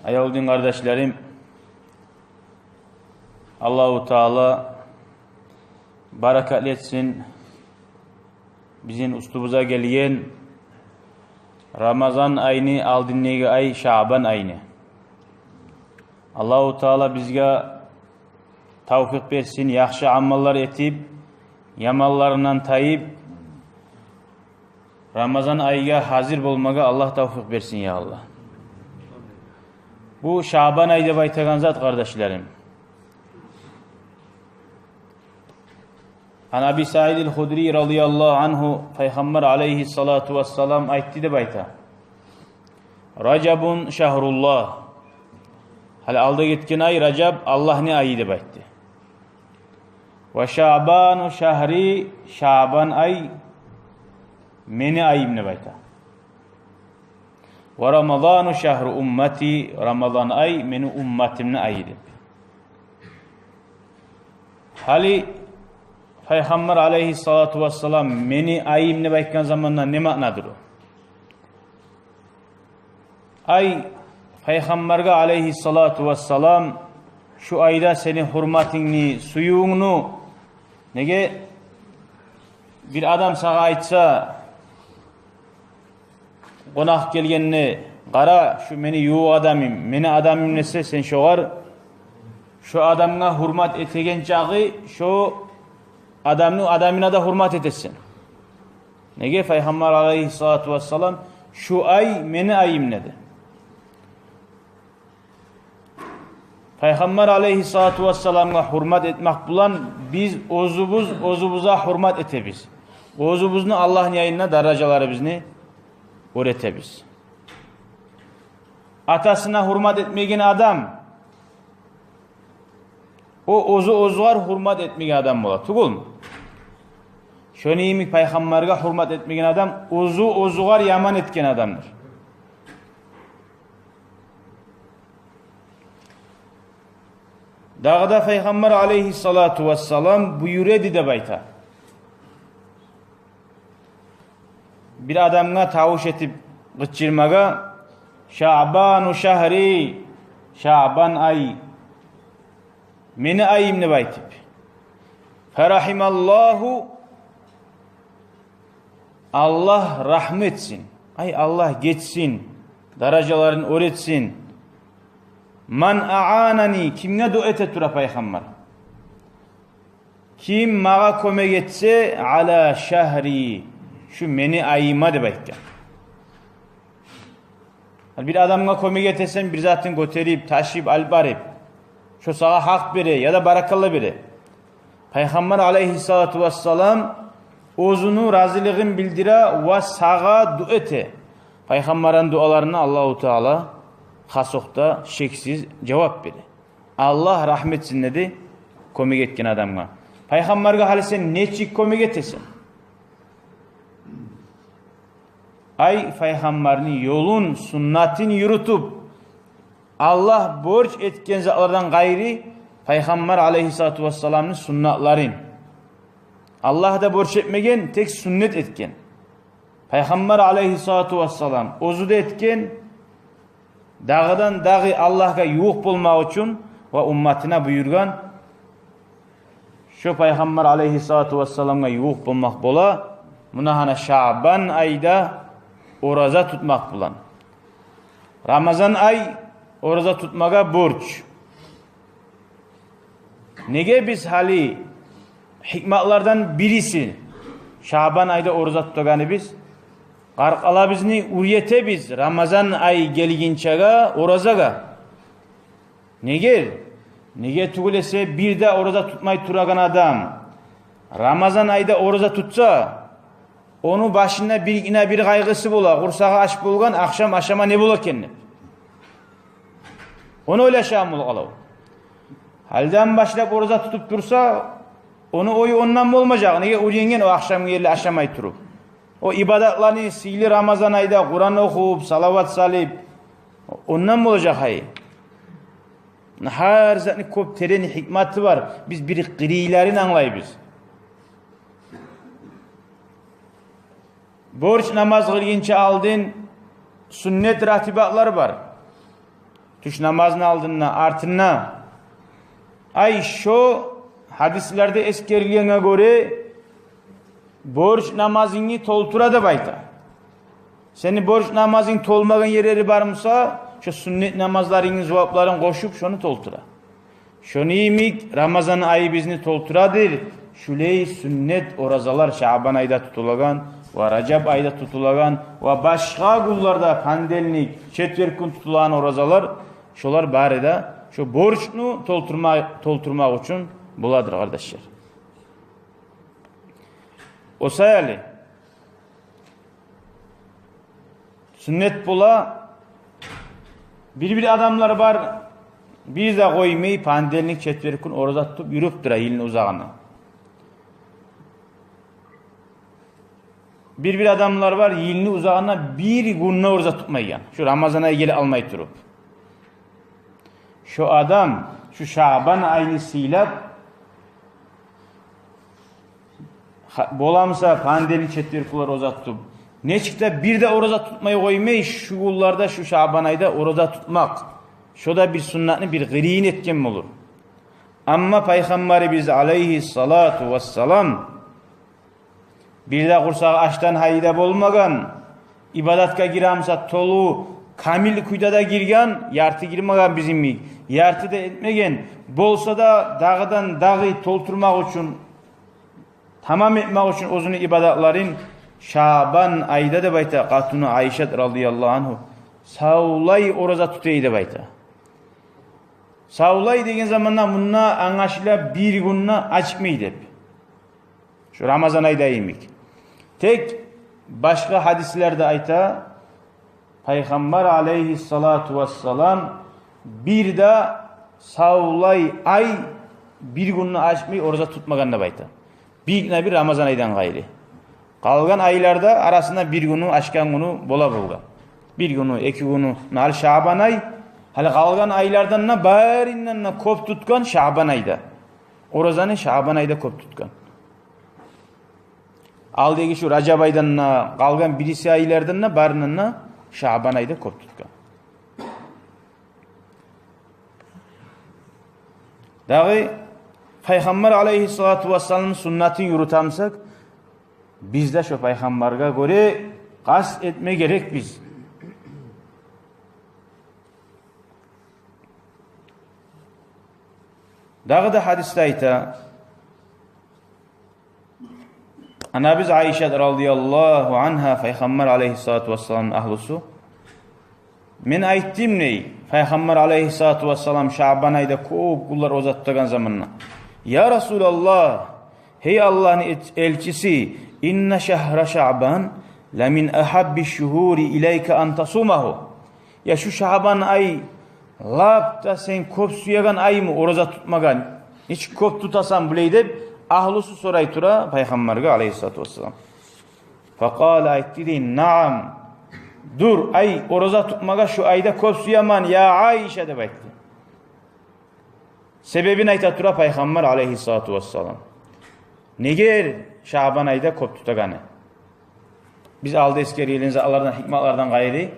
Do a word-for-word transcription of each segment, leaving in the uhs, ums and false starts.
Аявлу дин къардашларым, Аллагьу Таала баракатлы этсин бизин уьстюбюзге гелген Рамазан айны алдындагъы ай Шаъбан айны. Аллагьу Таала бизге тавфикъ берсин яхшы амаллар этип, яманларындан тайып, Рамазан айгъа гьазир болмагъа Аллагь тавфикъ берсин, я Аллагь. Бу Шаъбан ай деп айтагъан зат, къардашларым. Ан Аби Саид аль-Худри радияллагьу ангьу, Пайхаммар алайгьиссалату вассалам айтды деп айта: «Ражабун шагьруллагь». Гьали алда гетген ай Ражаб Аллагьны айы деп айтды. «Ва Шаъбану шагьри», Шаъбан ай мени айым деп айта. «Ва Рамазану шагьру уммати», Рамазан ай мени умматымны айы деп. Гьали Пайхаммар алайгьиссалату вассалам мени айым деп айтгъан заманда не маънадыр о? Ай, Пайхаммаргъа алайгьиссалату вассалам шу айда сени гьюрметингни, сюювюнгню, неге бир адам сагъа айтса, къонакъ гелгенде: «Къара, шу мени ювукъ адамым, мени адамым», — десе, сен шогъар, шо адамгъа гьюрмет этеген чакъы, шо адамны адамына да гьюрмет этесен. Неге Пайхаммар алайгьиссалату вассалам шу ай мени айым деди. Пайхаммар алайгьиссалату вассаламгъа гьюрмет этмек булан биз оьзюбюз оьзюбюзге гьюрмет этебиз. Оьзюбюзню Аллагьны янында даражаларыбызны оьр этебиз. Атасына гьюрмет этмеген адам, о оьзю оьзюгер гьюрмет этмеген адам бола тюгюлмю? Шону йимик Пайхаммаргъа гьюрмет этмеген адам оьзю оьзюгер яман этген адамдыр. Дагъы да Пайхаммар алайгьиссалату вассалам буюра эди деп айта. Бир адамгъа тавуш этип къычырмагъа: «Шаъбану шагьри, Шаъбан ай мени айым», — деп айтып. «Фарахималлагьу», Аллагь рагьму этсин. Ай, Аллагь гечсин, даражаларын оьр этсин. «Ман аъанани», кимге дуа эте тура Пайхаммар? Ким магъа кёмек этсе, «ала шагьри», шу мени айыма деп айтгъан. Бир адамгъа кёмек этесен, бир затын гётерип, ташып, алып барып, шо сагъа гьакъ бере яда баракалла бере. Пайхаммар алайгьиссалату вассалам оьзюню разилигин билдире ва сагъа дуа эте. Пайхаммарны дуаларына Аллагьу Таала хасокъда шексиз жавап бере. Аллагь рагьму этсин деди кёмек этген адамгъа. Пайхаммаргъа гьали сен нечик кёмек этесен? Ай, Пайхаммарны ёлун, суннатын юрютюп, Аллагь борч этген затлардан къайры, Пайхаммар алайгьиссалату вассаламны суннатларын Аллагь да борч этмеген, тек суннат этген. Пайхаммар алайгьиссалату вассалам оьзю де этген, дагъыдан-дагъы Аллагьгъа ювукъ болмакъ учун ва умматына буюргъан. Шо Пайхаммар алайгьиссалату вассаламгъа ювукъ болмакъ бола муна гьана Шаъбан айда ораза тутмакъ булан. Рамазан ай ораза тутмагъа борч. Неге биз гьали, гьикматлардан бириси, Шаъбан айда ораза тутагъаныбыз, къаркъарабызны уьйретебиз Рамазан ай гелгинчеге оразагъа. Неге? Неге тюгюл эсе, бир де ораза тутмай турагъан адам Рамазан айда ораза тутса, ону башында бир гине бир къайгъысы бола: къурсагъы ач болгъан, ахшам ашама не бола экен деп. Ону ойлашагъан бола къала о. Гьалиден башлап ораза тутуп турса, ону ою ондан болмажакъ. Неге, уьйренген о ахшамгъа ерли ашамай туруп. О ибадатланы сыйлы Рамазан айда Къуран охуп, салават салып, ондан болажакъ гьай. Гьар затны кёп терен гьикматы бар. Биз бир къырыйларын англайбыз. Борч намаз къылгъынча алдын суннат ратибатлар бар. Тюш намазны алдында, артында. Ай, шо гьадислерде эсгерилгенге гёре, борч намазынгны толтура деп айта. Сени борч намазынг толмагъан ерлери бар буса, шо суннат намазларынгны зувапларын къошуп, шону толтура. Шону йимик Рамазан айыбызны толтурадыр шулай суннат оразалар, Шаъбан айда тутулагъан ва Ражаб айда тутулагъан ва башгъа гюнлерде, понедельник, четверг гюн тутулагъан оразалар, шолар бары да шо борчну толтурма-, толтурмакъ учун боладыр, къардашлар. О саялы суннат бола. Бир-бир адамлар бар, бир де къоймай, понедельник, четверг гюн ораза тутуп юрюп тура йылны узагъына. Бир-бир адамлар бар, йылны узагъына бир гюн де ораза тутмайгъан, шу Рамазан ай геле алмай туруп. Шо адам шу Шаъбан айны сыйлап, ха-, боламыса, понедельник, четверг гюнлер ораза тутуп, нечик де бир де ораза тутмай къоймай, шу гюнлерде, шу Шаъбан айда ораза тутмакъ, шо да бир суннатны бир къырыйын этген болур. Амма Пайхаммарыбыз алайгьиссалату вассалам бир де къурсагъы ашдан гьайы да болмагъан, ибадатгъа гиремиса, толу, камил кюйде де гирген, ярты гирмеген бизин йимик, ярты да этмеген, болса да дагъыдан дагъы толтурмакъ учун, тамам этмек учун оьзюню ибадатларын Шаъбан айда, деп айта къатыны Айшат радияллагьу ангьа, савлай ораза тута эди, деп айта. Савлай деген заманда мунда англашыла бир гюн де ачмай деп. Шу Рамазан айда йимик. Тек башгъа гьадислерде айта, Пайхаммар алайгьиссалату вассалам бир де савлай ай бир гюн де ачмай ораза тутмагъан деп айта. Бир гине бир Рамазан айдан къайры. Къалгъан айларда арасында бир гюню ачгъан гюню бола болгъан. Бир гюню, эки гюню, гьали Шаъбан ай, гьали къалгъан айлардан да барындан да кёп тутгъан Шаъбан айда. Оразаны Шаъбан айда кёп тутгъан. Алдагъы шу Ражаб айдан да, къалгъан бириси айлардан да, барындан да Шаъбан айда кёп тутгъан. Дагъы Пайхаммар алайгьиссалату вассаламны суннатын юрютемисек, биз де шо Пайхаммаргъа гёре къаст этме герекбиз. Дагъы да гьадисде айта, анабыз Айшат радияллагьу ангьа, Пайхаммар алайгьиссалату вассаламны агьлюсю: «Мен айтдым, – дей, – Пайхаммар алайгьиссалату вассалам Шаъбан айда кёп гюнлер ораза тутагъан заманда: Я Расулаллагь, гьей Аллагьны эт-, элчиси, инна шагьра Шаъбан ла мин агьабби шугьури илайка ан тасумагьу». Я, шу Шаъбан ай лап да сен кёп сюеген аймы ораза тутмагъа? Нечик кёп тутасан булай деп, агьлюсю сорай тура Пайхаммаргъа алайгьиссалату вассалам. Факъала, айтды дей: «Наам, дюр, ай, ораза тутмагъа шу айда кёп сюемен, я Айша», – деп айтды. Себебин айта тура Пайхаммар алайгьиссалату вассалам. Неге Шаъбан айда кёп тутагъаны? Биз алда эсгерген затлардан, гьикматлардан къайры: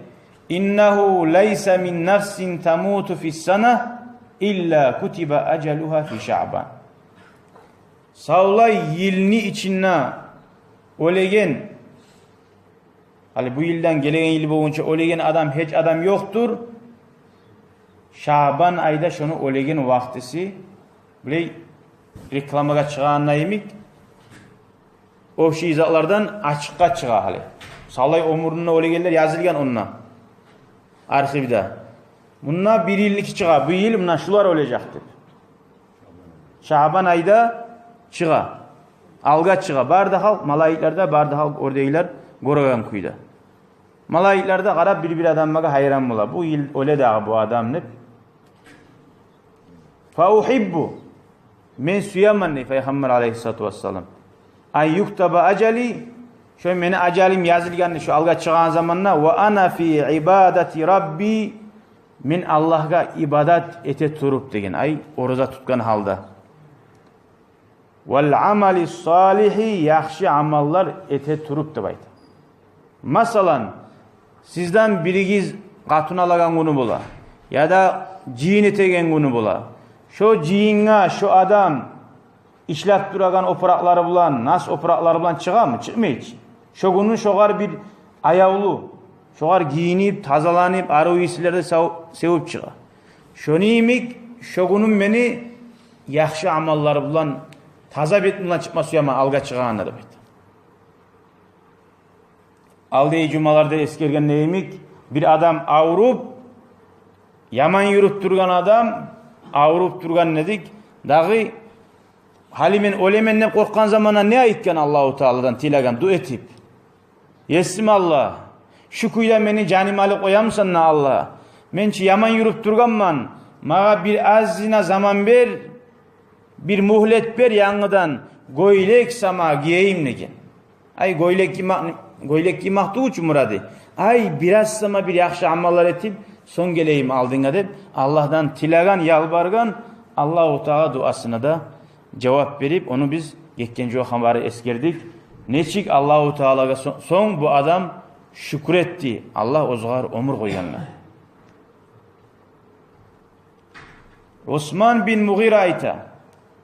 «Иннагьу лайса мин нафсин тамуту фис сана илла кутиба ажалугьа фи Шаъбан». Савлай йылны ичинде оьлеген, гьали бу йылдан гелеген йыл болгъунча оьлеген адам, гьеч адам ёкъдур, Шаъбан айда шону оьлеген вакътиси, булай рекламагъа чыгъагъан йимик, общий затлардан ачыкъгъа чыгъа гьали. Савлай оьмюрюнде оьлегенлер язылгъан онда, архивде. Мунда бир йылники чыгъа, бу йыл муна шулар оьлежек деп. Шаъбан айда чыгъа. Алгъа чыгъа. Бары да халкъ, малайиклер де, бары да халкъ оьрдейлер гёреген кюйде. Малайиклер де къарап бир-бир адамгъа гьайран бола: «Бу йыл оьле дагъы бу адам», – деп. «Фа ухиббу», мен сюемен, дей Пайхаммар алайгьиссалату вассалам, «ан юктаба ажали», шо мени ажалым язылгъанны, шо алгъа чыгъагъан заманда, «ва ана фи ибадати Рабби», мен Аллагьгъа ибадат эте туруп деген, ай, ораза тутгъан гьалда. «Вал амали салигьи», яхшы амаллар эте туруп деп айта. Масала, сизден биригиз къатын алагъан гюню бола, яда жыйын этеген гюню бола. Шо жыйынгъа шо адам ишлеп турагъан опуракълары булан, нас опуракълары булан чыгъамы? Чыкъмай чы. Шо гюню шогъар бир аявлу, шогъар гийинип, тазаланып, арив ийислерде сав-, севюп чыгъа. Шону йимик, шо гюнюм мени яхшы амаллар булан, таза бетим булан чыкъма сюемен алгъа чыгъагъанда, деп айта. Алдагъы жумаларда эсгергенде йимик, бир адам авруп, яман юрюп тургъан адам, авруп тургъан дедик, дагъы, гьали мен оьлемен деп къоркъгъан заманда не айтгъан Аллагьу Тааладан, тилеген, дуа этип: «Есим Аллагь, шу кюйде мени жаным алып къоямысан да, Аллагь? Мен чи яман юрюп тургъанман, магъа бир азгъына заман бер, бир мюгьлет бер, янгыдан гёйлек сама гийейим», — деген. Ай, гёйлек гиймек, гёйлек гиймек тюгюл чю мурады. Ай, бираз сама бир яхшы амаллар этип, сонг гелейим алдынга деп, Аллагьдан тилеген, ялбаргъан, Аллагьу Таала дуасына да жавап берип, ону биз гетген жумагъа бары эсгердик. Нечик Аллагьу Таалагъа со-, сонг бу адам шюкюр этди, Аллагь огъар оьмюр къойгъангъа. Усман бин Мугъира айта: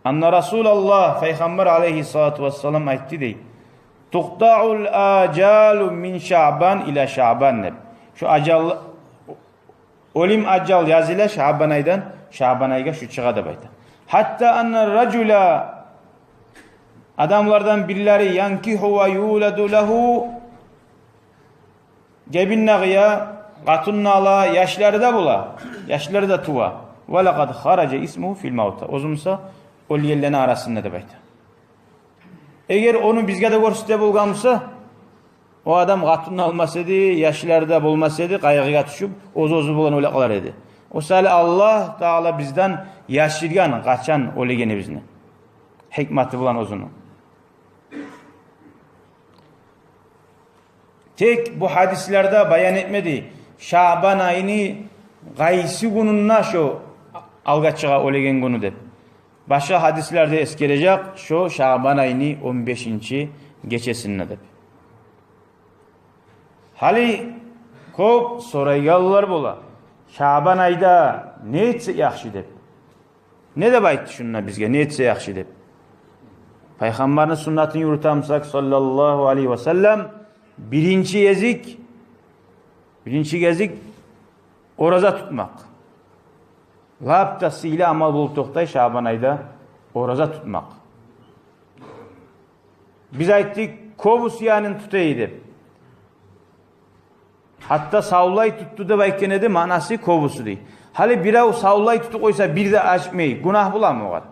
«Анна Расулаллагь, Пайхаммар алайгьиссалату вассалам айтды, — дей, — тукътаъул ажалу мин Шаъбан ила Шаъбан», — деп. Шу ажал, оьлюм ажал языла Шаъбан айдан Шаъбан айгъа шу чыгъа, деп айта. «Гьатта анна ражула, адамлардан бирлери, янкигьу ва юладу лагьу, гебин де къыя, къатын да ала, яшлары да бола, яшлары да тува. Ва лакъад хаража исмугьу фил мавта. Оьзю буса оьлгенлени арасында», — деп айта. Эгер ону бизге де гёрсете болгъан буса, о адам къатын да алмас эди, яшлары да болмас эди, къайгъыгъа тюшюп, оьз-оьзю булан оьле къалар эди. О саялы Аллагь Таала бизден яшыргъан къачан оьлегенибизни, гьикматы булан оьзюню. Тек бу гьадислерде баян этмеди Шаъбан айны къайсы гюнюнде шо алгъа чыгъа оьлеген гюню деп. Башгъа гьадислерде эсгережек шо Шаъбан айны он бешинчи гечесинде деп. Гьали кёп сорайгъанлар бола, Шаъбан айда не этсе яхшы деп. Не деп айтды шунда бизге, не этсе яхшы деп? Пайхаммарны суннатын юрютемисек, саллаллагьу алайгьи ва саллам, биринчи гезик, биринчи гезик ораза тутмакъ. Лап да сыйлы амал болуп токътай Шаъбан айда ораза тутмакъ. Биз айтдыкъ, кёбюсю янын тута эди деп. Гьатта савлай тутду деп айтгъан эди, маънасы кёбюсю дей. Гьали бирев савлай тутуп къойса, бир де ачмай, гюнагь боламы огъар?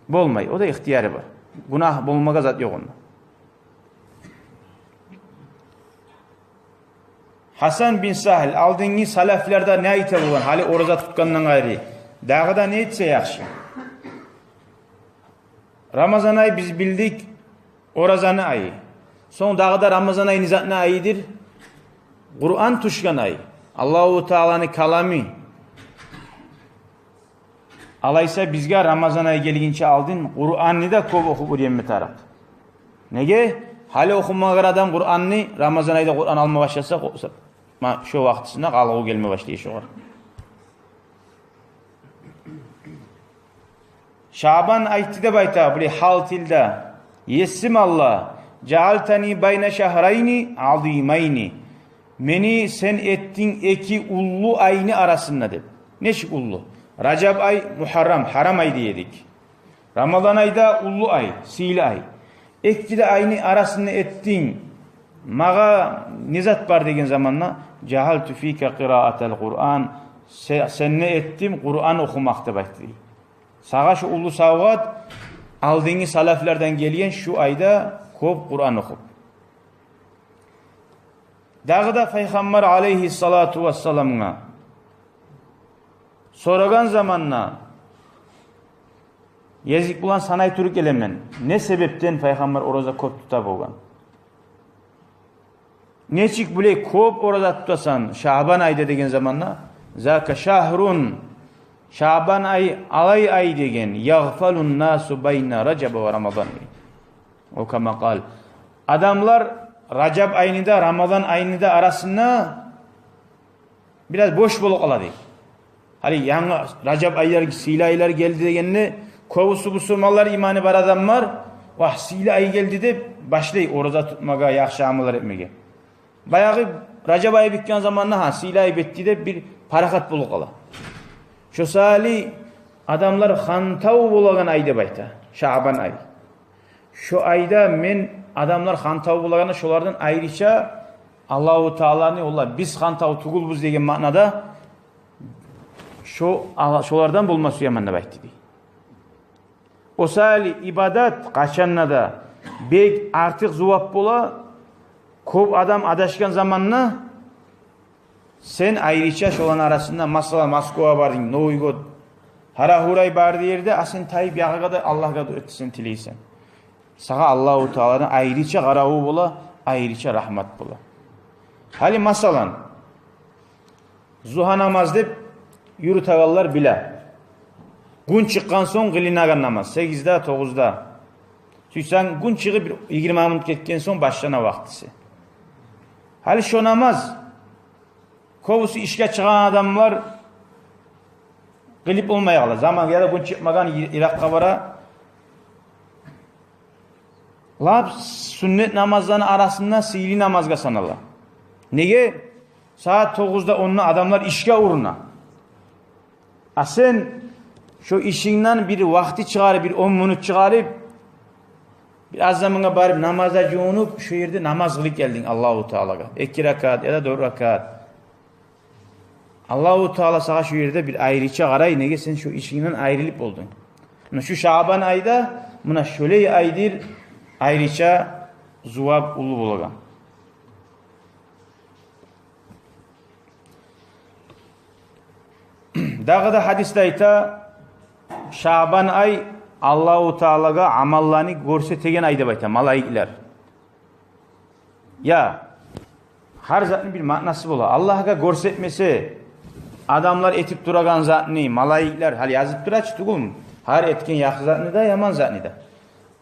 Болмай, о да ихтияры бар. Гюнагь болмагъа зат ёкъ онда. Гьасан бин Сагьл, алдынгъы салафларда не айта болгъан, гьали ораза тутгъандан къайры, дагъы да не этсе яхшы? Рамазан ай, биз билдик, оразаны айы. Сонг дагъы да Рамазан ай не затны айыдыр? Къуран тюшген ай. Аллагьу Тааланы каламы. Алайса, бизге Рамазан ай гелгинче алдын Къуранны да кёп охуп уьйренме тарыкъ. Неге? Гьали охумагъан адам Къуранны, Рамазан айда Къуран алма башласа, къо-, ма, шо вакътисинде къалгъыв гелме башлай шогъар. Шаъбан айтды деп айта, булай гьал тилде: «Есим Аллагь, жаъалтани байна шагьрайни азимайни. Мени сен этдинг эки уллу айны арасында», — деп. Нечик уллу? Ражаб ай, Мугьаррам, гьарам ай дей эдик. Рамазан ай да уллу ай, сыйлы ай. Эки де айны арасында этдинг. Магъа не зат бар деген заманда, «Жаъалту фика къираатал Къуран», се-, сенде этдим Къуран охумакъ деп айтды. Сагъа шу уллу савгъат, алдынгъы салафлардан гелген шу айда кёп Къуран охуп. Дагъы да Пайхаммар алайгьиссалату вассаламгъа сорагъан заманда, гезик булан санай туруп гелемен, не себепден Пайхаммар ораза кёп тута болгъан? Нечик булай кёп ораза тутасан Шаъбан айда деген заманда, «Зака шагьрун, Шаъбан ай алай ай», — деген, «ягъфалун насу байна Ражаба ва Рамадан», — деген. О кама къал. Адамлар Ражаб айны да, Рамазан айны да арасында бираз бош болуп къала дей. Гьали янгы Ражаб айлар, сыйлы айлар гелди дегенде, кёбюсю бусурманлар, иманы бар адамлар, вагь, сыйлы ай гелди деп башлай ораза тутмагъа, яхшы амаллар этмеге. Баягъы Ражаб ай битген заманда, гьа, сыйлы ай битди деп бир парахат болуп къала. Шо саялы адамлар хантав болагъан ай деп айта Шаъбан ай. Шо айда мен адамлар хантав болагъанда, шолардан айрыча Аллагьу Тааланы, олла, биз хантав тюгюлбюз деген маънада, шо, шолардан болма сюемен деп айтды дей. О саялы ибадат къачанда да бек артыкъ зувап бола, кёп адам адашгъан заманда. Сен айрыча шоланы арасында, масала, Москвагъа бардынг, Новый год, гьара-гьурай барды ерде, а сен тайып ягъагъа да, Аллагьгъа да этесен, тилейсен. Сагъа Аллагьу Тааладан айрыча къараву бола, айрыча рагьмат бола. Гьали, масала, зугьа намаз деп юрютегенлер биле. Гюн чыкъгъан сонг къылынагъан намаз, сегизде, тогъузда. Сюйсенг, гюн чыгъып бир йигирма минут гетген сонг башлана вакътиси. Гьали шо намаз кёбюсю ишге чыгъагъан адамлар къылып болмай къала. Заман яда гюн чыкъмагъан, йы-, йыракъгъа бара. Лап сюннет намазланы арасында сыйлы намазгъа санала. Неге? Сагьат тогъузда, онда адамлар ишге уруна. А сен шо ишингден бир вакъти чыгъарып, бир он минут чыгъарып, бир аз замангъа барып, намазгъа жувунуп, шо ерде намаз къылып гелдинг Аллагьу Таалагъа. Эки ракаат яда дёрт ракаат. Аллагьу Таала сагъа шо ерде бир айрыча къарай, неге, сен шо ишингден айрылып болдунг. Муна шу Шаъбан айда, муна шолай айдыр, айрыча зувап уллу болагъан. Дагъы да гьадисде айта, Шаъбан ай Аллагьу Таалагъа амалланы гёрсетеген ай деп айта малайиклер. Я, гьар затны бир маънасы бола. Аллагьгъа гёрсетмесе адамлар этип турагъан затны, малайиклер, гьали язып тура чы тюгюлмю, гьар этген яхшы затны да, яман затны да.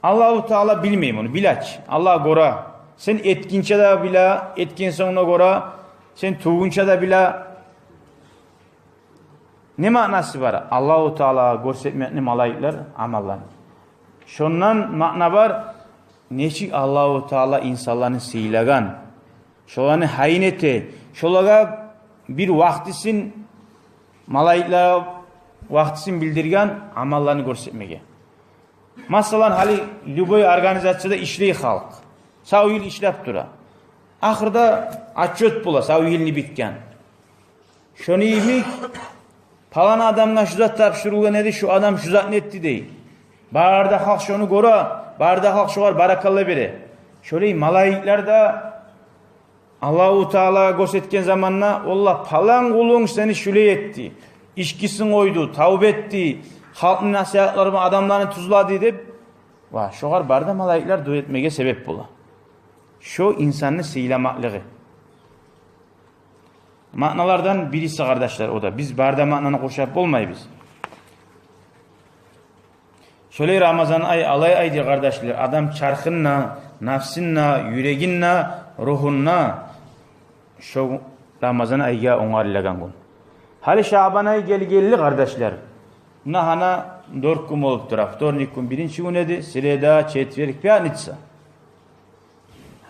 Аллагьу Таала билмей муну, биле чи. Аллагь гёре. Сен этгинче де биле, этген сонг да гёре, сен тюгюнче де биле. Не маънасы бар Аллагьу Таалагъа гёрсетмекни малайиклер амалланы? Шондан маъна бар, нечик Аллагьу Таала инсанланы сыйлагъан, шоланы гьайын эте, шолагъа бир вакътисин, малайиклер вакътисин билдирген амалланы гёрсетмеге. Масала, гьали любой организацияда ишлей халкъ. Сав йыл ишлеп тура. Ахырда отчёт бола, сав йылны битген. Шону йимик, палан адамгъа шу зат тапшурулгъан эди, шу адам шу затны этди дей. Бары да халкъ шону гёре, бары да халкъ шогъар баракалла бере. Шолай малайиклер де Аллагьу Таалагъа гёрсетген заманда: «Валлагь, палан къулунг сени шулай этди, ичкисин къойду, тавба этди, халкъны насигьатлары булан адамланы тюзледи», — деп, ва шогъар бары да малайиклер дуа этмеге себеп бола. Шо инсанны сыйламакълыгъы. Маъналардан бириси, къардашлар, о да. Биз бары да маънаны къуршап болмайбыз. Шолай Рамазан ай алай айдыр, къардашлар, адам чархын да, нафсын да, юрегин де, ругьун да шо Рамазан айгъа онгарылагъан гюн. Гьали Шаъбан ай гелгенли, къардашлар. Муна гьана дёрт гюн болуп тура. Вторник гюн биринчи гюн эди, среда, четверг, пятница.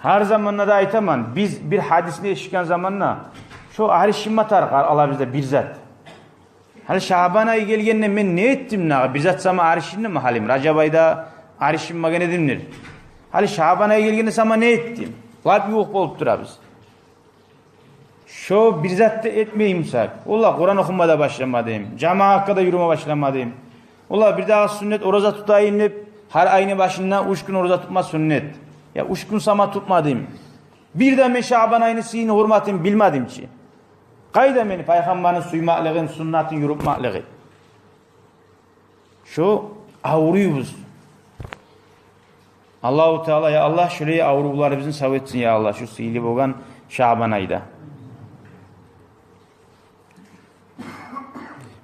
Гьар заманда да айтаман, биз бир гьадисни эшитген заманда, шо аришинме тарыкъ алабызда бир зат. Гьали Шаъбан ай гелгенде мен не этдим дагъы? Бир зат сама аришиндими гьалим? Ражаб айда аришинмеген эдимдир. Гьали Шаъбан ай гелгенде сама не этдим? Лап ювукъ болуп турабыз. Шо бир зат да этмей бусакъ, валлагь, Къуран охума да башламадым, жамаатгъа да юрюме башламадым. Валлагь, бир дагъы сюннет, ораза тутайым деп, гьар айны башында уьч гюн ораза тутма сюннет. Я уьч гюн сама тутмадым. Бир де мен Шаъбан айны сыйын, гьюрматын билмедим чи. Къайда мени Пайхаммарны сюймеклигим, суннатын юрютмеклиги? Шо авруйбуз. Аллагьу Таала, я Аллагь, шулай аврувларыбызны сав этсин, я Аллагь, шу сыйлы болгъан Шаъбан айда.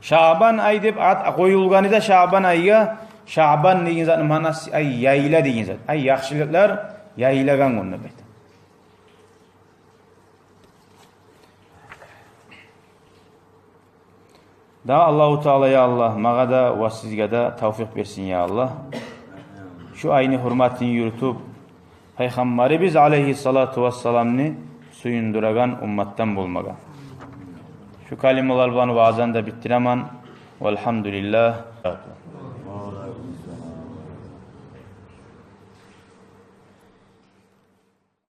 Шаъбан ай деп ат къоюлгъаны да Шаъбан айгъа, Шаъбан деген затны маънасы, ай, яйыла деген зат. Ай, яхшылыкълар яйылагъан гюн деп айта. Да Аллагьу Таала, я Аллагь, магъа да ва сизге де тавфикъ берсин, я Аллагь. Шу айны гьюрметин юрютюп, Пайхаммарыбыз алайгьиссалату вассаламны сююндюреген умматдан болмагъа. Шу калималар булан ваазаны да битдиремен. Валгьамдулиллагь.